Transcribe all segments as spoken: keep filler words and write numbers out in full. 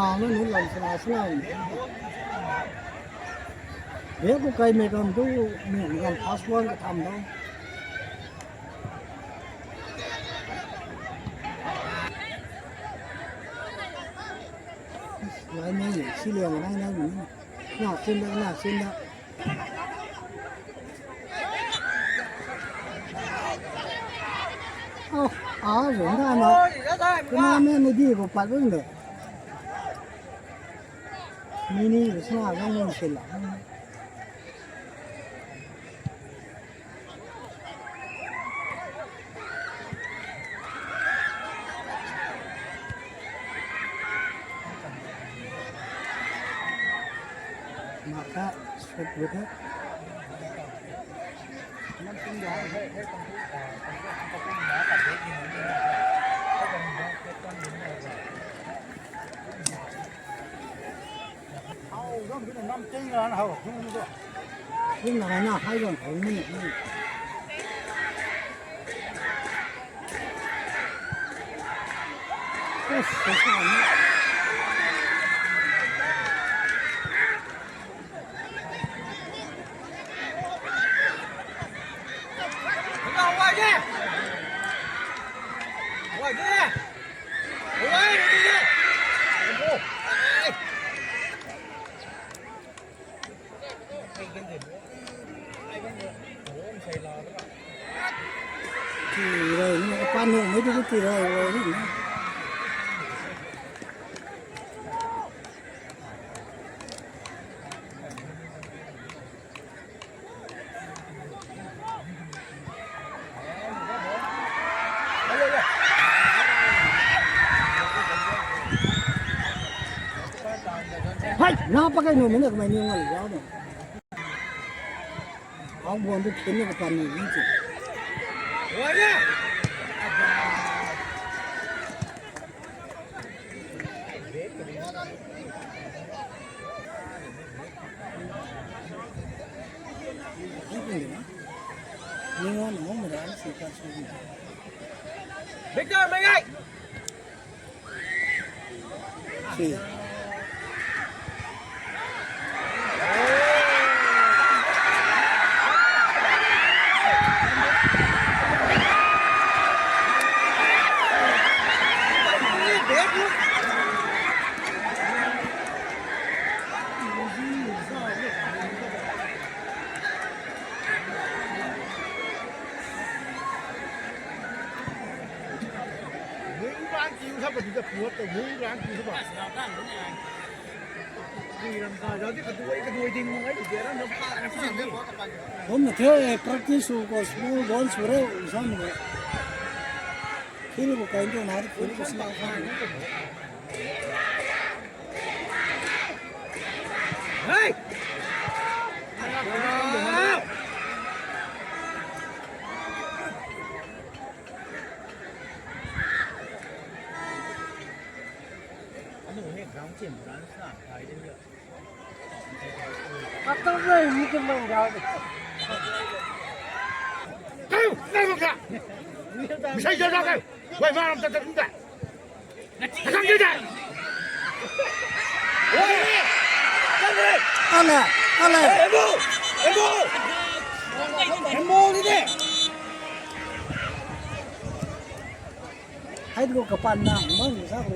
Ang na nun lam sana sana. Bek ku kai me kam tu, mi kam first one ka tham do. Lai me si le na na na. Na sin da, na sin da. Oh, ah, zong da na. Kumna me me di ko pat bun de. Mini ko sna zong zong sila. Maka shot bute. Hau zam tu nam ting ran hau zung tu. Kum na na hai zam hau ni. Yes, yes, yes. Ti rui ni, kapan nung mei tu ti rui rui ni. Hai, na pakai nu mei na kamei ni ngal yau na. Ang buan tu khin na kapan ni ni ti. Victor, mei gai! Si. Wing rang kiu sa pa di ta puat ta wing rang kiu sa pa. Wing rang ka ja di ka duai ka duai ding ngai di ram na pa na sa ni. Hom na the practice sw ko small ball sw re u sa ni. Phir ko kai to na phir ko sa. Hey! Kau, kau, kau. Misai jaw jaw kau. Wei, ma ram ta ta ta. Kau di da. Wei. Kau di. Kau le, kau le. Hey, Embo. Embo. Embo ni de. Hai tu kapan na, mang sa ko.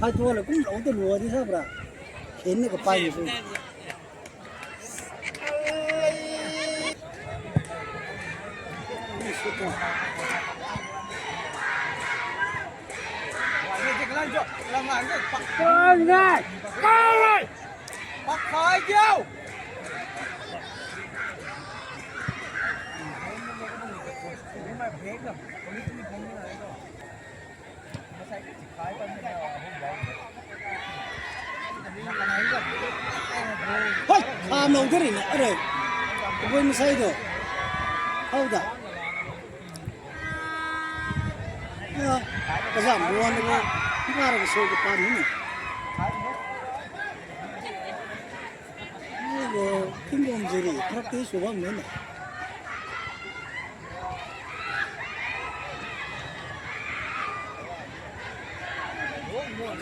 Hai tu le kum lo tu lo di sa bra. Khin ni kapan ni su. Hoi, khamlou de rina, arei. Kabui masei tu. Hou da. Ya, kazam buan ni bo. Ngar ka soi ka pan ni. Ni bo, king bom jiri, practice bam ni na.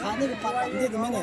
Kha Pat lam di twmei ni.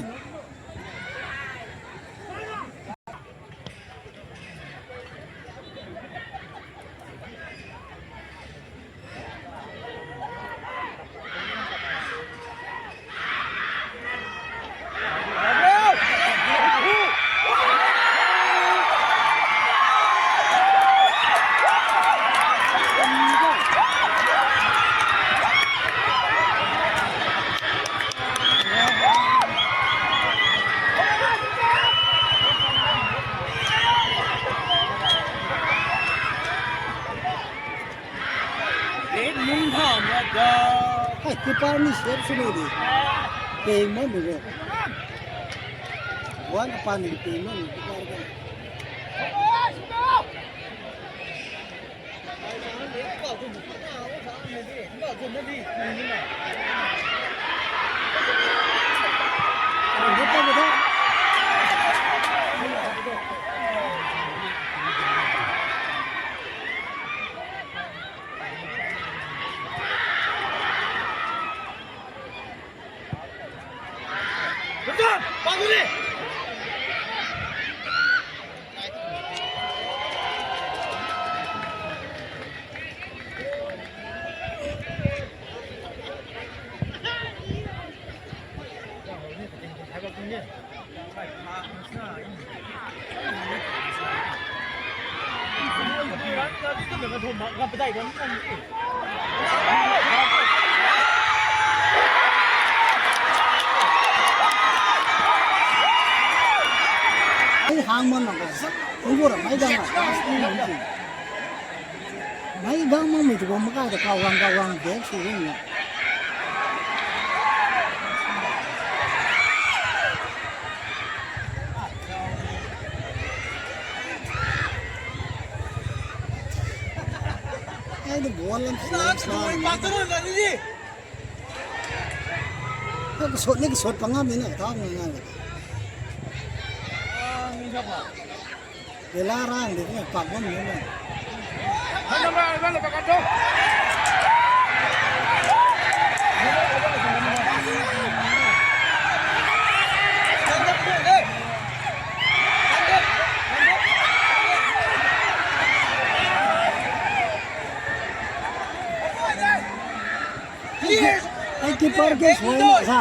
Hei, keeper ni save sw ni di. Peng mo ni ro. Wan pan ni peng mo ni keeper ka. Ai hang man na ko. Kung gura mai dang na. Mai gang mang mei tu ko makai ta kau gang kau gang de si ni. Ai de bol lam sa. Ai de bol lam sa. Kasot ni kasot pangam ni na tha ngai ngai. Bela rang de ni pak bam ni na. Ai keeper ke suai na sa.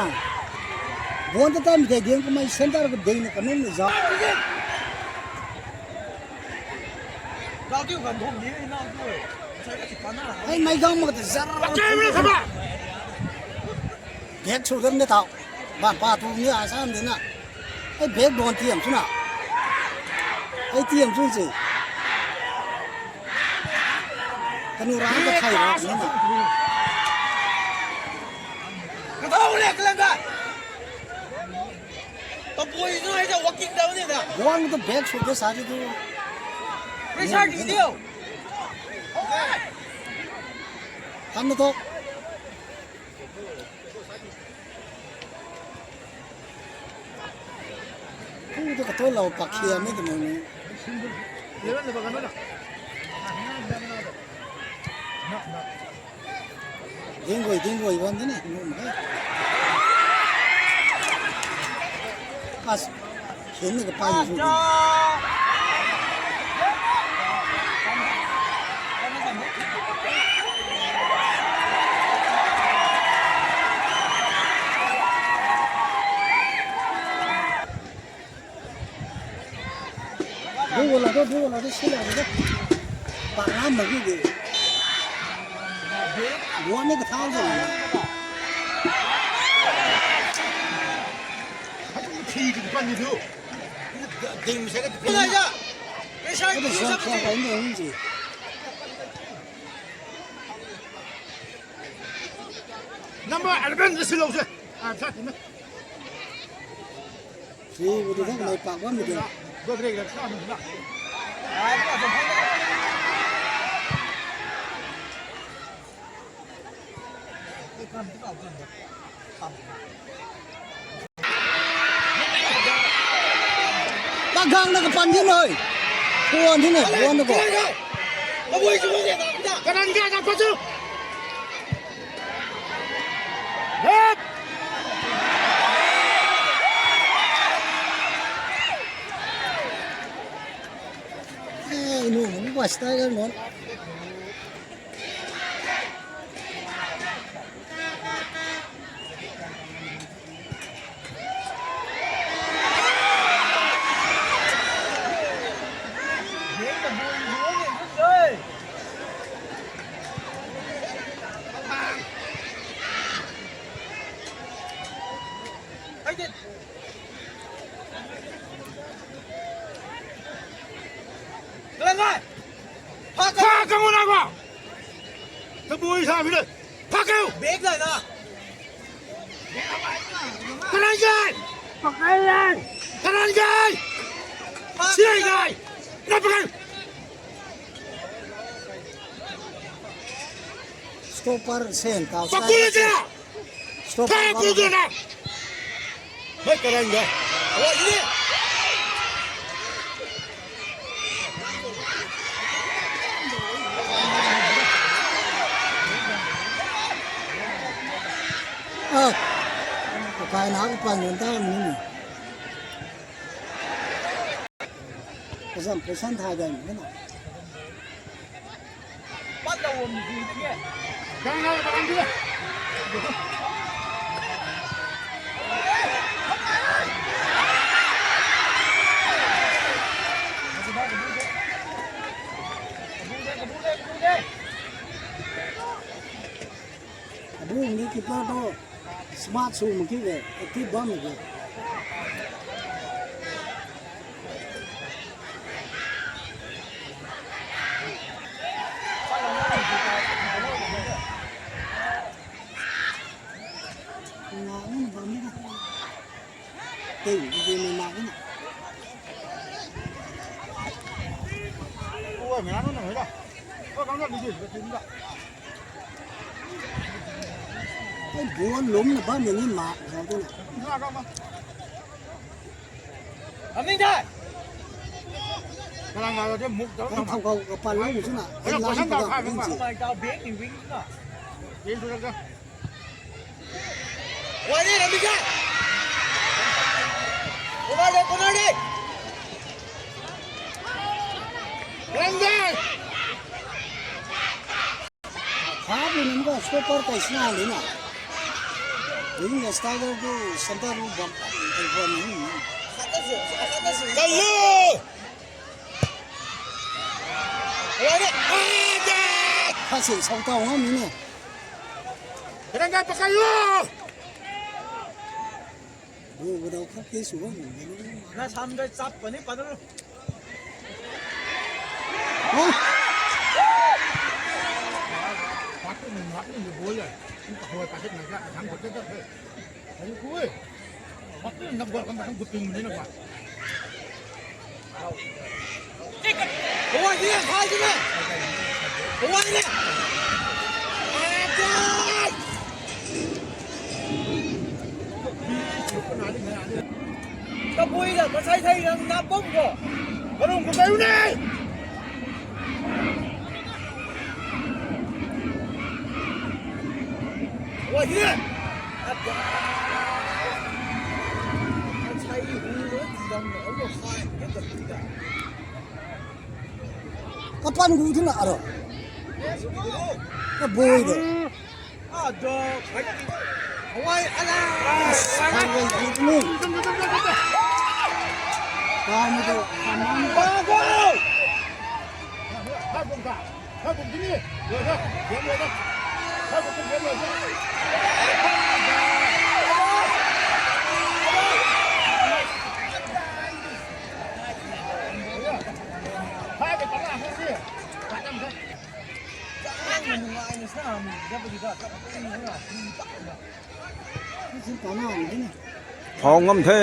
Bon ta tam de ding kumai center ko ding na kanun ni za. Ai mai gang mak ta zar. Back sw dam de tau. Ban pa tu ni a sam de na. Ai back bon tiam sw na. Ai tiam sw si. Kanu rang ka thai ra ni na. Ka thau le ka lang ka. Tabui nu hei ta walking down ni na. Guang tu back sw de sa di tu. Pressure di diu. Kan na to. Khu tu ka tu lou pak khia mi tu mung ni. Ding goi, ding goi wan de ni. As. Khin ni ka pai ni. Dugu la do, dugu la do, sila do. Pak lam ma gi de. Guan ni ka thau de. Thi di pan ni du. Ding se ka. Pila ya. Pressure. Ka sa ka pai ni ji. Number eleven de silo se. Ah, sa ti na. Si bu tu thak lai pak bam ni de. Pak gang na ka pan din oi. Puan din oi, puan na ko. Kanan ga na pa chu. Left. Pas Tiger nunc. Phak kang na ba. Tabui sa mi le. Phak kau. Bek lai na. Karan jai. Pakai lai. Karan jai. Siai jai. Na pakai. Stopper sen tau. Pakul ja. Stop. Thang pu tu na. Mai karang ga. Oi, ni. Ah. Pakai na ko pan ta ni. Kazam kaisan thai dai ni na. Abu ni keeper tu smart sw mak ki le, active bam mak ki. Nga ni bam ni. Ting, ting ni mak ni. Ui, mei na nunc na hei da. Ui, kang na ni di, ting da. Ai, ball lum na bam ni mak, sa tu na. Aming dai. Kalang ga de muk da. Kan thau kau ka pan lu chu na. Ai, ai, la kosan pa da ka khai ka. Mai ta bek ni wing na. Ye tu da. Wai ni, Aming dai. Kumar de, Kumar de. Kalang dai. Hap ni nunc ka stopper kai sna li na. Wing na stopper tu center ru bam kai bam ni. Kalu! Kha se sau tau ngam ni na. Kalang ga pakai lu! Bo, bo dau khak ke sw bam ni. Na sam dai chap pa ni pa na. Kabui da, masai thei nang na bom ko. Kalung ko kayu ni. Wa hi. Ada. Masai hu lo di dang lo lo khai ni ta ti da. Kapan gu thina aro. Kabui de. Phau ngam the.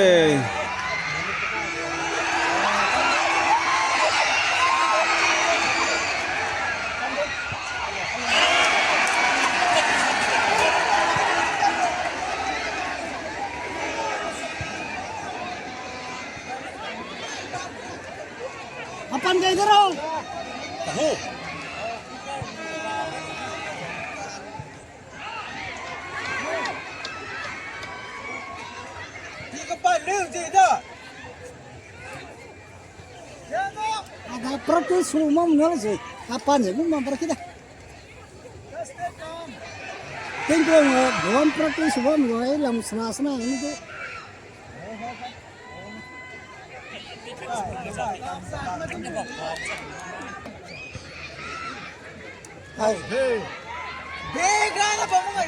Apan kai daro. Tahu. Ni kapan leu je da. Ada Practice sw mam na se. Apa ni bum mam practice da. Ting ting, eh, buan practice sw bam lo, eh, lam sana sana ni tu. Ai. Big run up on the way.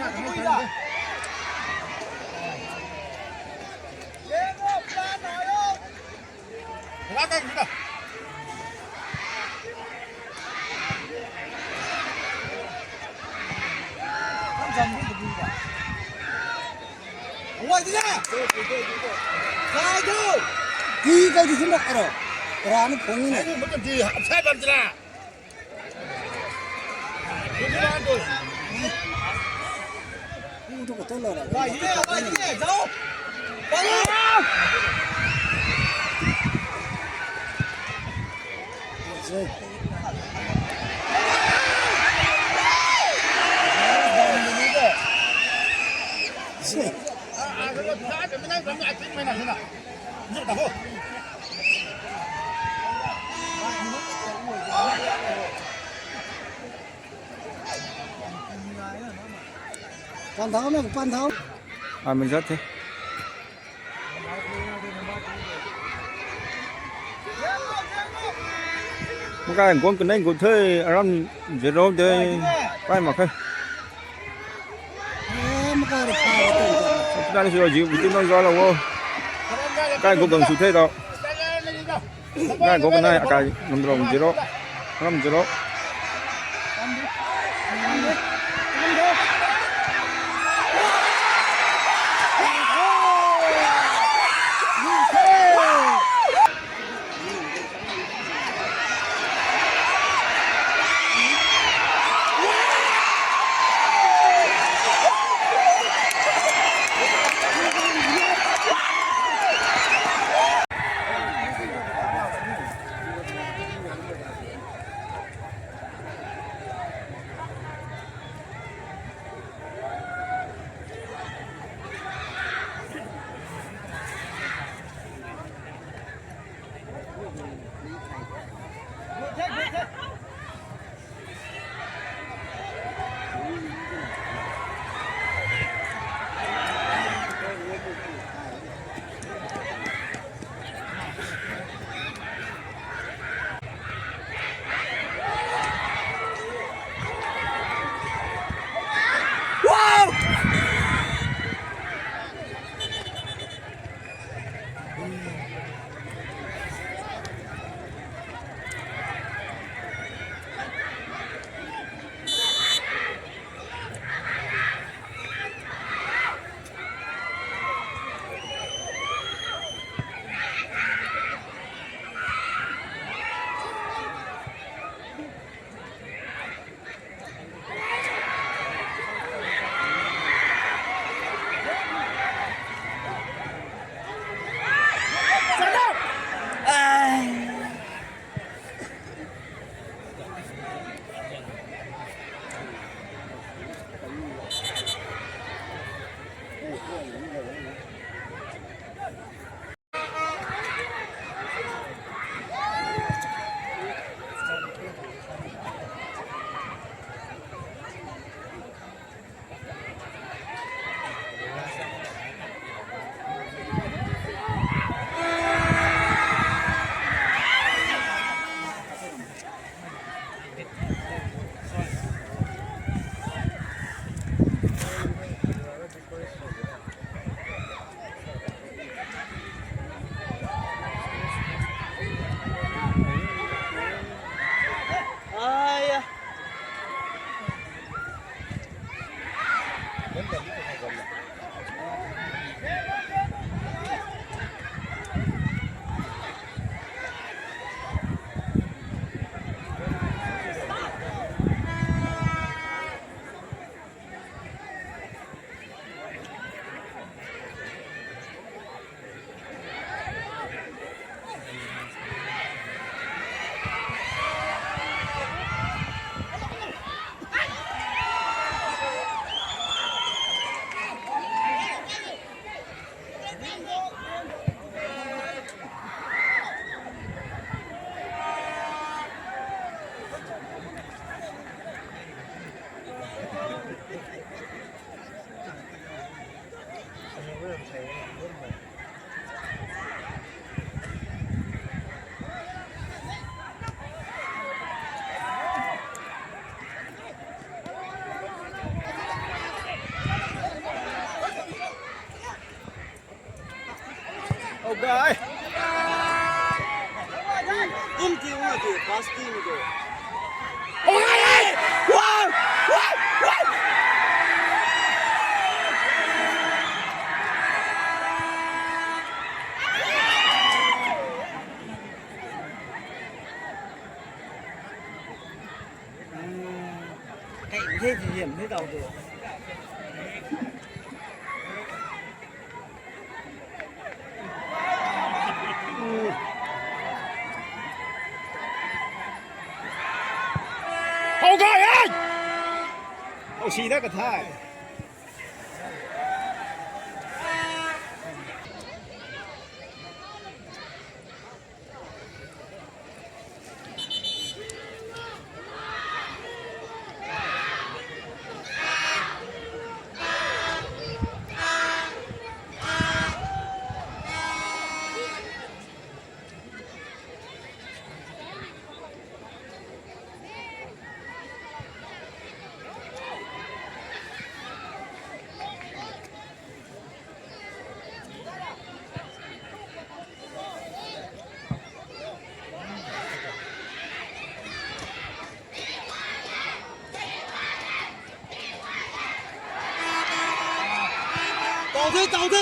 Ki kai di thun rak aro. Rana phung ni. Pan thau na, pan thau. A, min zat the. Makai guang kanei gu the, aram zero de. Pai mak khe. Makai si jiu bitin nang zala wo. Kai gu gang sw the tau. Kai gu kanei akai number zero. Aram zero. Fast team tu. Oh, hey, hey! Wow! Wow! Wow! Hey, hey, hey, hey, tau tu. Hou gay e! Hou si da ka thai. Tau the, tau the.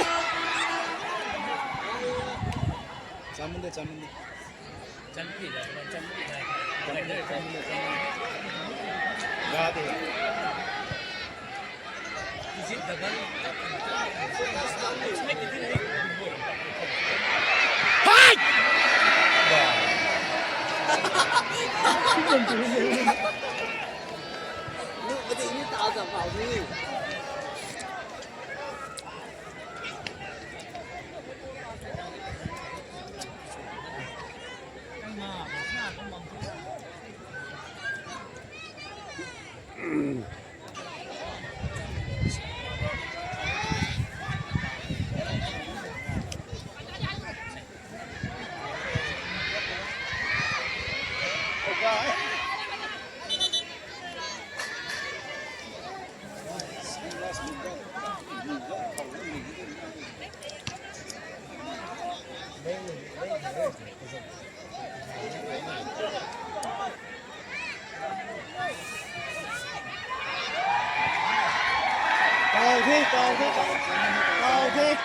Chamun de, chamun de. Tau the, tau the, tau the.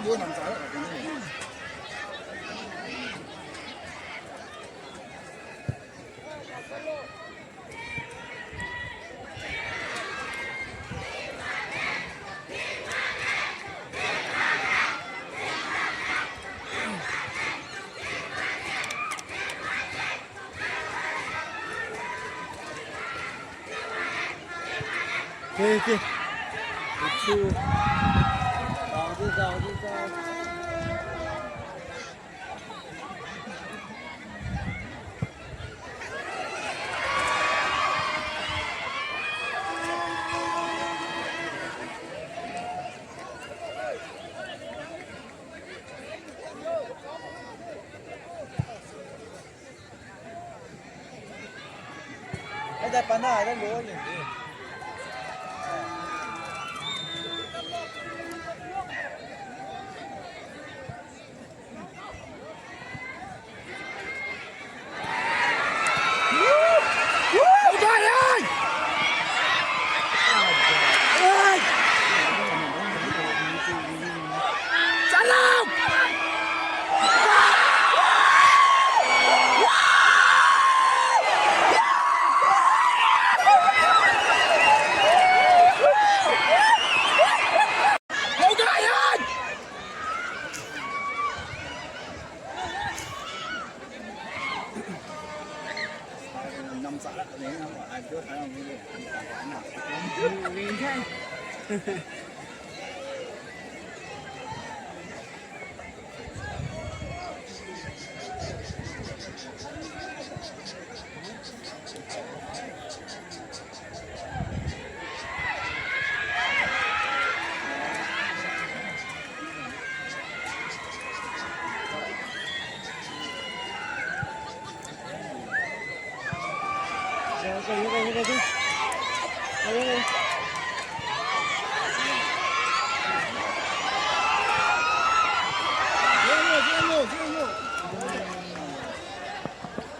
Okay, okay. Two. Zauc di, zauc di, zauc.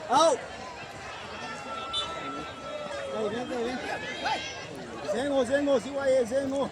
Out. Zeng o, zeng o, C Y A, zeng o.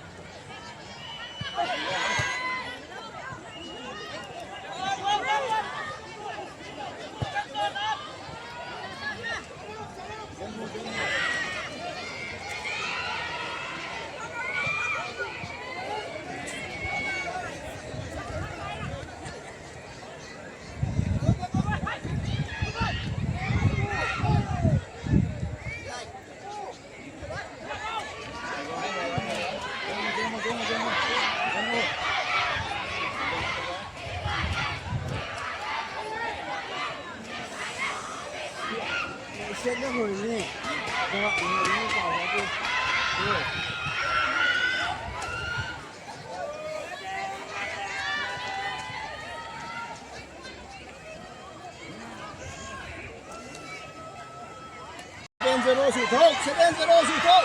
Seven zero sw tho, seven zero sw tho.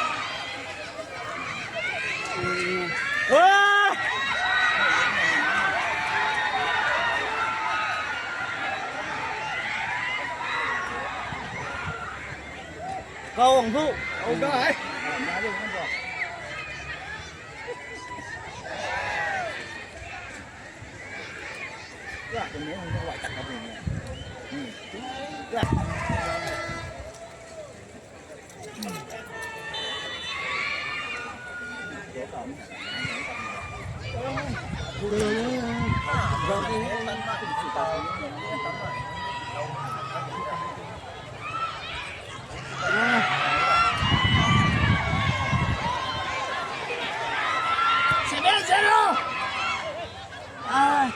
Ah! Kau ang thu. Kau ga, eh. Seven zero. Ah.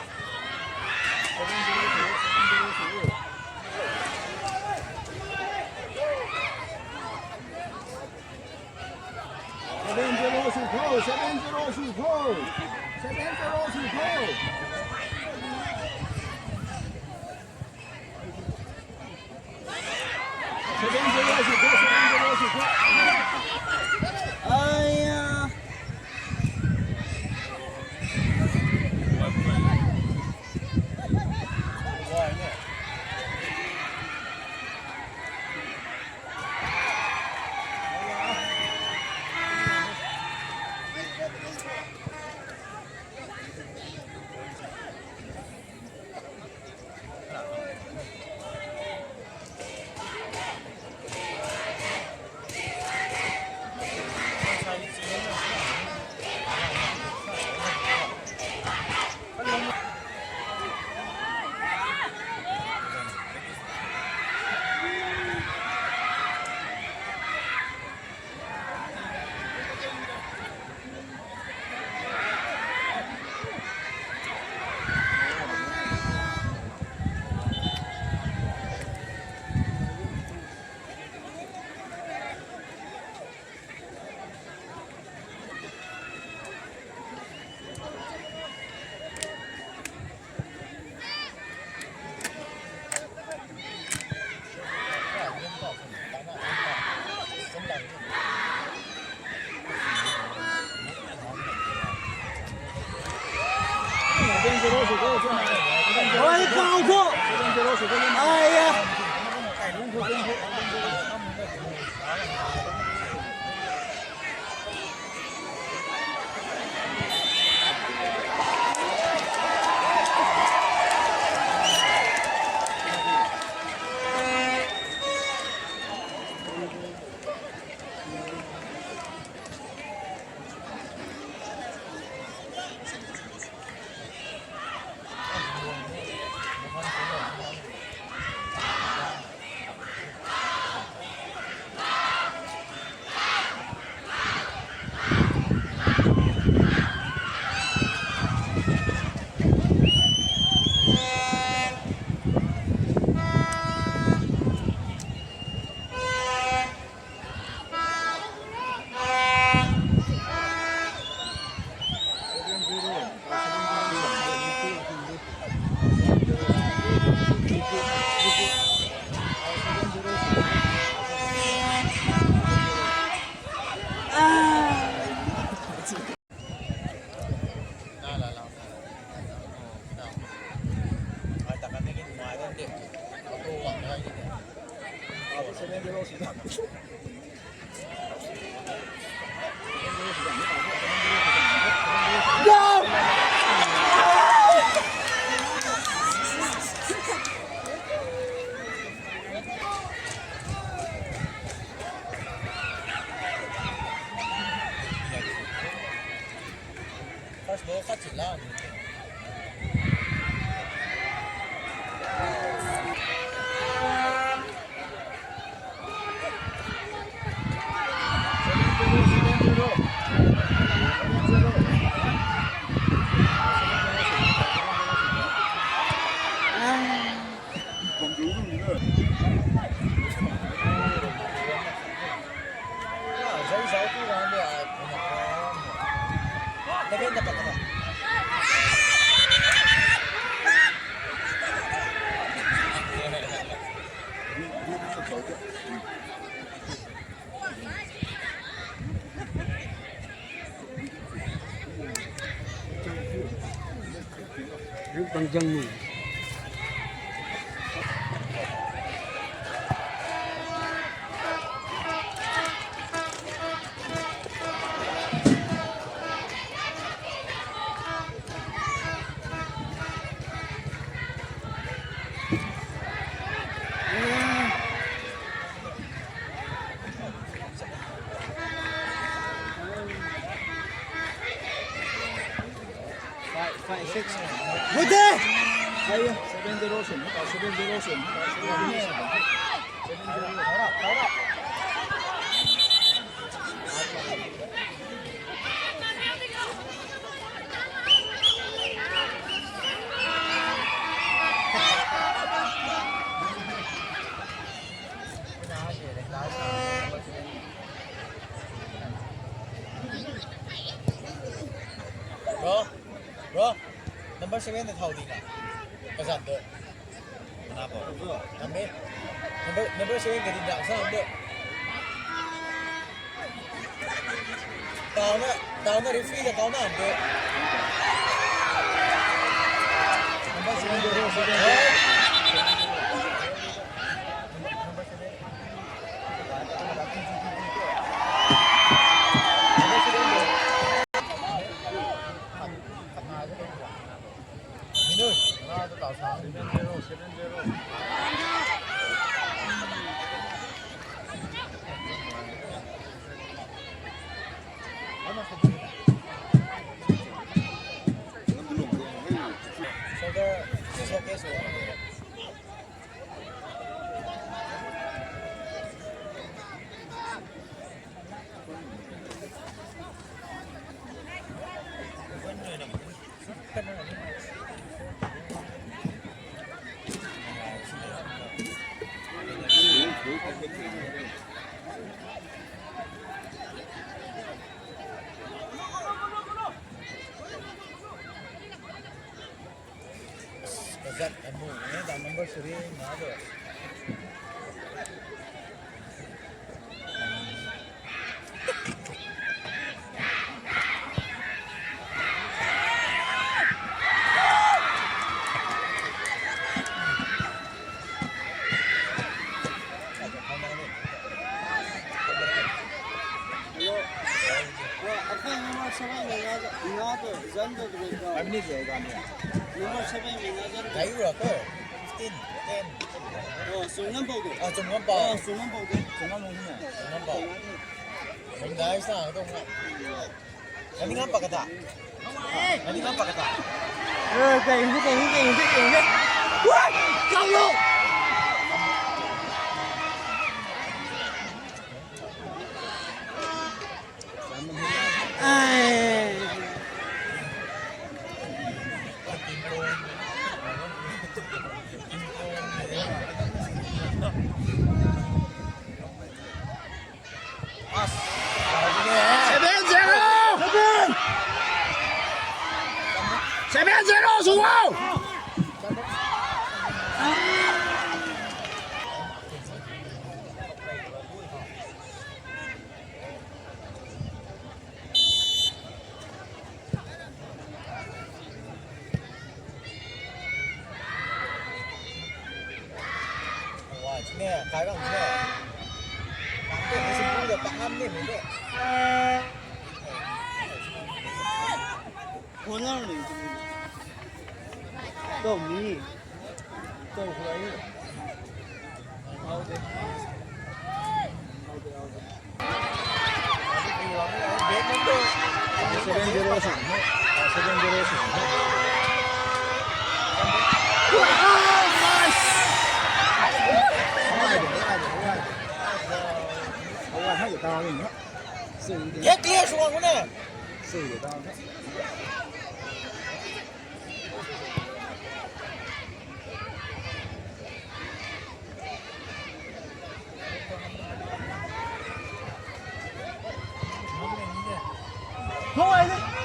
Seven zero sw tho, seven zero sw tho. Seven zero sw tho. Seven zero sw tho, seven zero sw tho. Aiya. Aiya. First ball khat si la. Five, five, six. Good day. Seven zero, seven zero. Bro, bro, number seven de thau di na. Kazat de. Number, number seven ka din dak sa de. Tauna, tauna referee da tauna de. Number seven de. Kazat amu, eh, da number three na do. Number seven, Minazan. Gay ura ko. Fifteen, ten. Oh, Sungam Bau tu. Ah, Sungam Bau. Oh, Sungam Bau tu. Sungam Bau ni. Sungam Bau. Ming dai sa dong na. Kani ngam pakata. Kani ngam pakata. Eh, kei ni, kei ni, kei ni, kei ni. Wah! Kau lo. Seven zero! Seven zero, Sungwoo! Corner ni. Tau mi. Tau khulai ni. Out de. Out de, out de. Seven zero sing. Seven zero sing. Oh, nice! Wide, wide, wide. Wide, hai tau ni. Get clear, Sungwoo na. Sui de tau.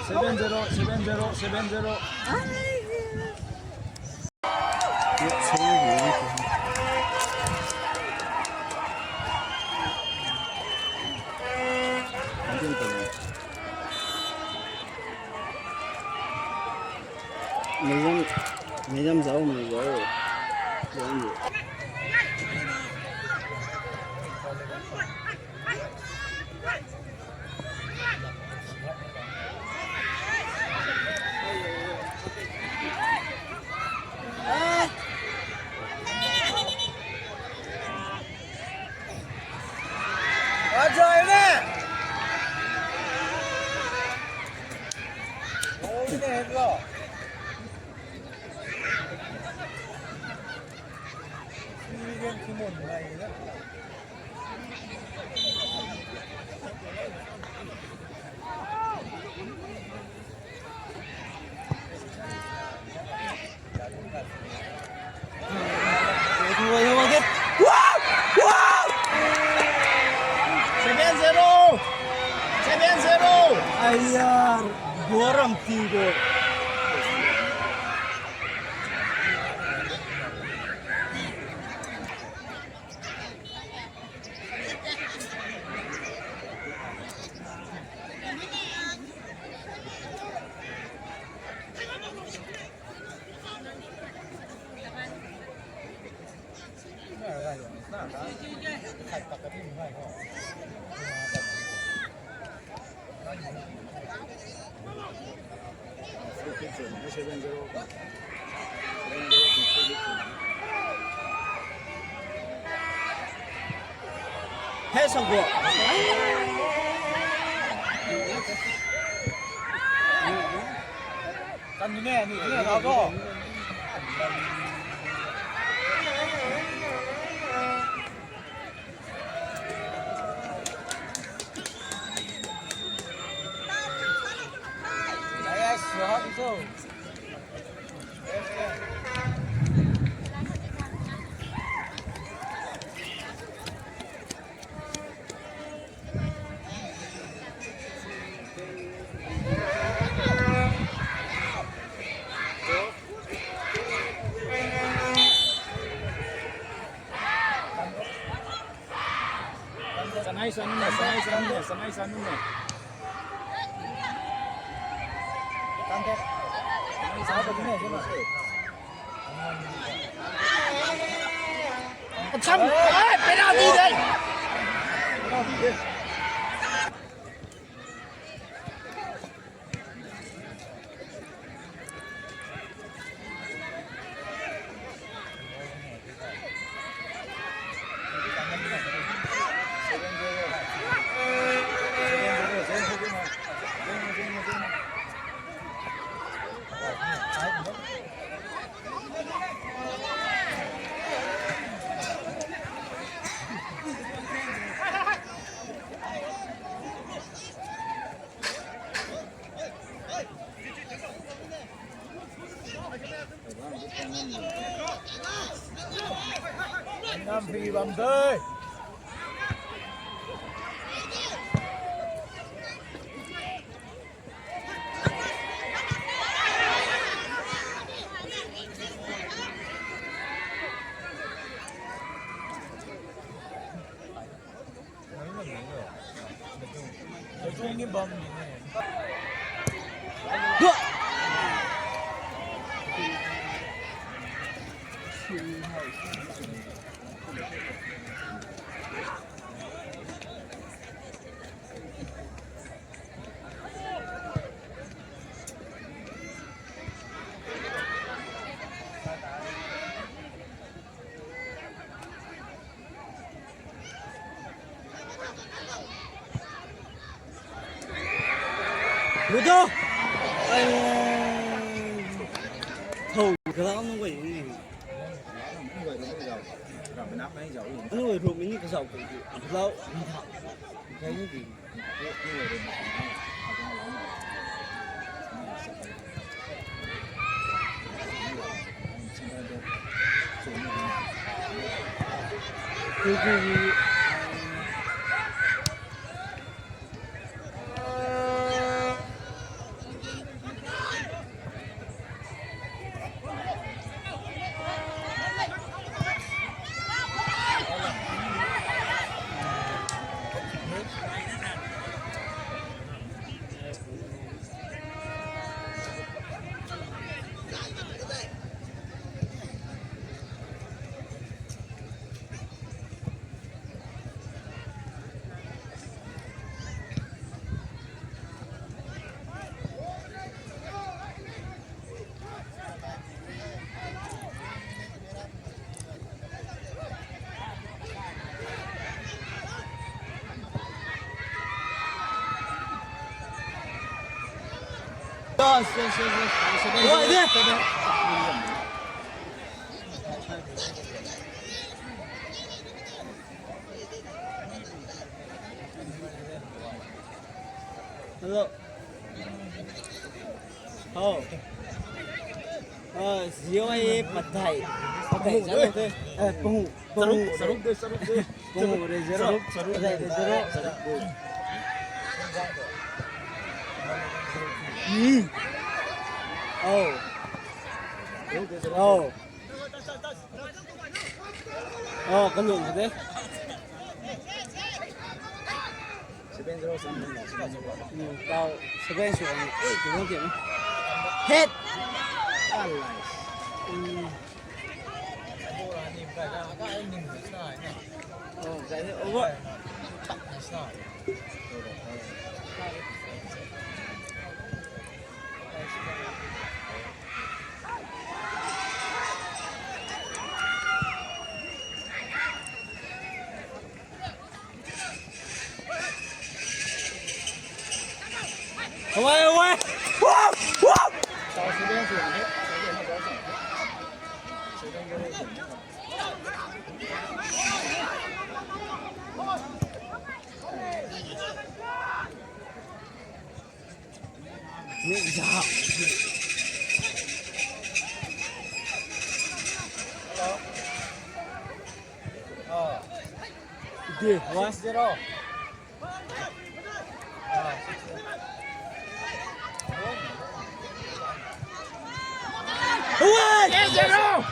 Seven zero, seven zero, seven zero. Medium, medium zau, medium zau. Zau ni. Ajay ne. Oh, ne bro. Seven zero! Seven zero! Ai yaar, goram ti go. Hey, Sangguo. Kan ni ne, ni ne, rau do. Yes, you have to. Sanai sanun na, sanai sanun na, sanai sanun na. Acham, ai, penalty de. Nam phi bam de. Ludo. Thou ka lam nung wei ni. Anu wei rum ni ka zau ko. Lau. Ka ni di. Hello. Oh. Oh, zero e pathai. Pathai zero. Eh, pahu, pahu. Saruk, saruk de, saruk de. Pahu re zero. Saruk, saruk. Pathai re zero. Hmm. Oh. Oh. Oh, kalung de. Seven zero, seven zero. Hmm, tau seven zero. Eh, tu kan tiam. Head. Hmm. Oh, guys, over. Away, away! Wow! Wow! Six zero.